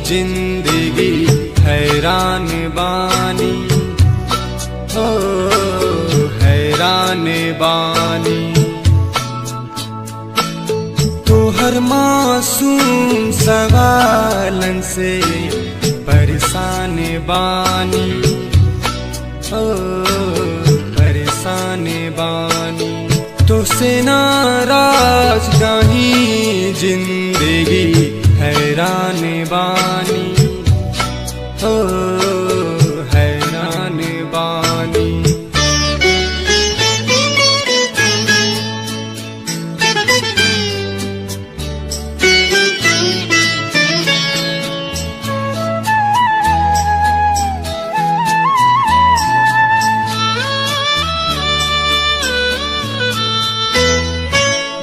जिंदगी हैरान बानी, हो हैरान बानी। तोहर मासूम सवालन से परेशान बानी, ओ परेशान बानी। तो से नाराज नहीं जिंदगी हैरान बानी, हो हैरान बानी।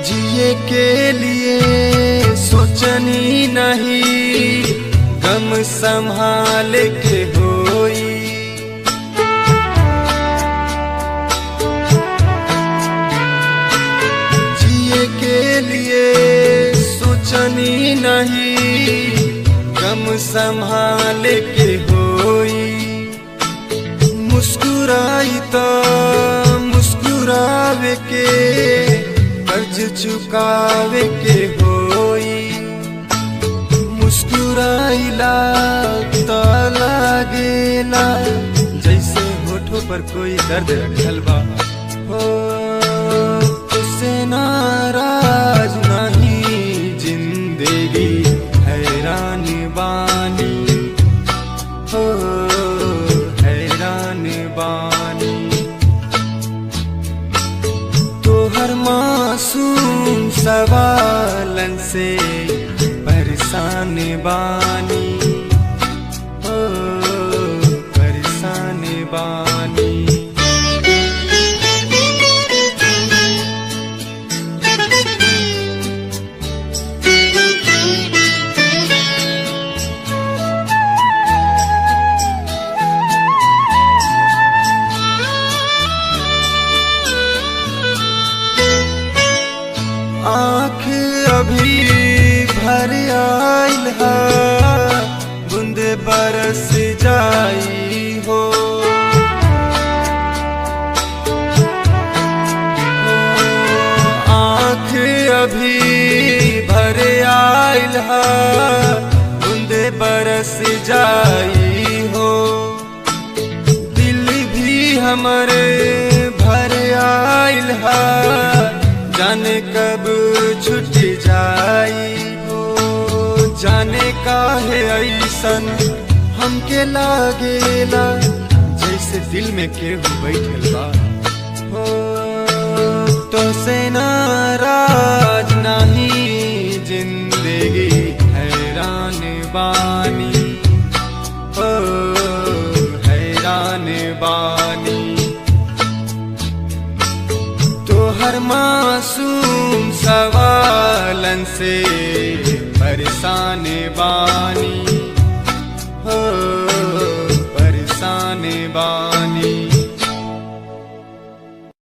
जिए के लिए सोचनी नहीं, गम संभाल के होई। जिए के लिए सोचनी नहीं, गम संभाल के होई। मुस्कुराई तो मुस्कुरावे के कर्ज चुकावे के होई। मुस्कुराइला तो लागेला जैसे होठों पर कोई दर्द रखल बा, हो तुझसे नाराज नहीं जिंदगी हैरान बानी, हो हैरान बानी। तोहर मासूम सवालन से परेशान बानी, हो परेशान बानी। आँख अभी भर आइल है, बूंद बरस जाई हो। आँख अभी भर आइल है, बूंद बरस जाई हो। दिल भी हमरे भर आइल है, जाने कब छूट जाई हो। जाने काहे ऐसन हमके लागेला जैसे दिल में केहू बैठल बा, हो तो से नाराज नहीं जिंदगी हैरान बानी, हो हैरान बानी। तोहर मासूम सवालन से परेशान बानी।